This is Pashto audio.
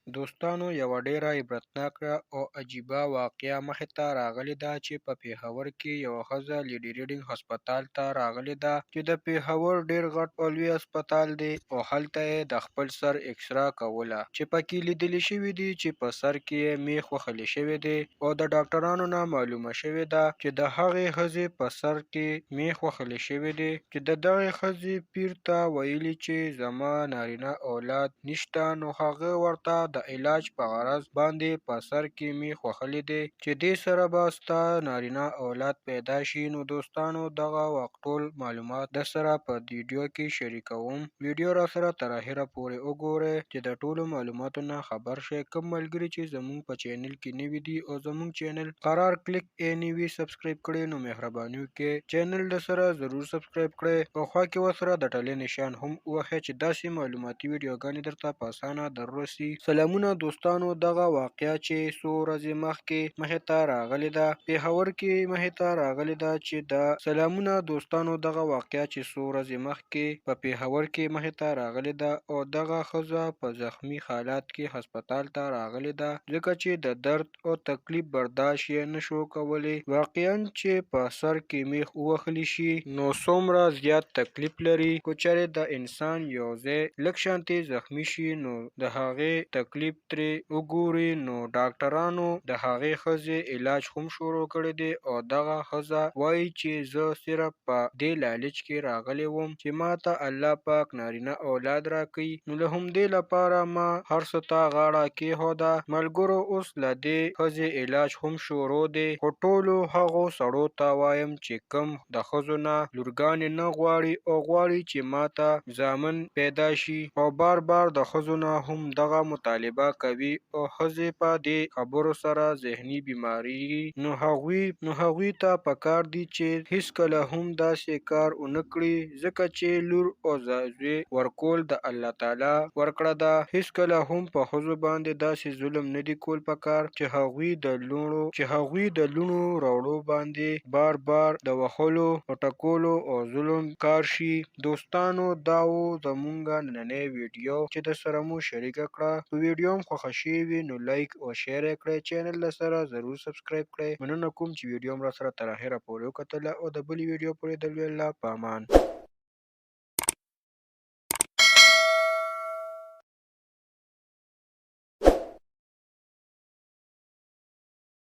دوستانو یوه ډیره عبرتناکه او عجیبه واقعه مخې ته راغلې ده چې په پیښور کې یوه ښځه لیډي ریډنګ هسپتال ته راغلې ده چې د پیښور ډیر غټ او لوی هسپتال دی او هلته یې د خپل سر اکسرا کوله چې پکې لیدل شوي دي چې په سر کې یې میخ وهلی شوی دی او د ډاکټرانو نه معلومه شوې ده چې د هغې ښځې په سر کې میخ وهلی شوی دی چې د دغې ښځې پیر ته ویلي چې زما نارینه اولاد نشته، نو هغه ورته د علاج په غرض باندې په سر کې میخ وهلی دی چې دې سره به ستا نارینه اولاد پیدا شي. نو دوستانو دغه ټول معلومات د سره په ویډیو کې شریکوم، ویډیو را سره تر اخره پورې وګورئ چې د ټولو معلوماتو نه خبر شئ. کوم ملګري چې زموږ په چینل کې نوي دي او زموږ چینل قرار کلیک یې نه وي سبسکرایب کړی، نو مهرباني وکړئ چینل د سره ضرور سبسکرایب کړئ او خوا کې ورسره د ټلې نشان هم ووهئ چې داسې معلوماتي ویډیوګانې درته په اسانه در ورسي. سلامونه دوستانو، دغه واقعه چې څو ورځې مخکې مخې ته راغلې ده، پېښور کې مخې ته راغلې ده چې دا سلامونه دوستانو، دغه واقعه چې څو ورځې مخکې په پېښور کې مخې ته راغلې ده او دغه ښځه په زخمي حالات کې هسپتال ته راغلې ده ځکه چې د درد او تکلیف برداشت یې نشو کولی. واقعا چې په سر کې میخ ووهلی شي نو څومره زیات تکلیف لري، که چېرې د انسان یو ځای لږ شانتې زخمي شي نو د هغې تکلیف ترې وګوري. نو ډاکټرانو د هغې ښځې علاج هم شروع کړی دی او دغه ښځه وایي چې زه صرف په دې لالچ کې راغلی وم چې ما ته الله پاک نارینه اولاد راکړي، نو له همدې لپاره ما هر څه ته غاړه کېښوده. ملګرو اوس له دې ښځې علاج هم شروع دی، خو ټولو هغو سړو ته وایم چې کوم د ښځو نه لورګانې نه غواړي او غواړي چې ما ته زامن پیدا شي او بار بار د ښځو نه هم دغه مطالبه کوي او ښځې په دې خبرو سره ذهني بیماریږي، نو هغوی ته پکار دي چې هیڅکله هم داسې کار ونه کړي ځکه چې لور او زوی ورکول د الله تعالی ورکړه ده. هیڅکله هم په ښځو باندې داسې ظلم نه دي کول پکار چې هغوی د لوڼو راوړو باندې بار بار د وهلو او ټکولو او ظلم کار شي. دوستانو دا و زمونږ نننۍ ویډیو چې د سره مو شریکه کړه. که ویډیو هم خوښه شوې وي نو لایک او شیر یې کړئ، چینل له سره ضرور سبسکرایب کړئ. مننه کوم چې ویډیو هم راسره تر اخره پورې وکتله او د بلې ویډیو پورې د لوی الله په امان.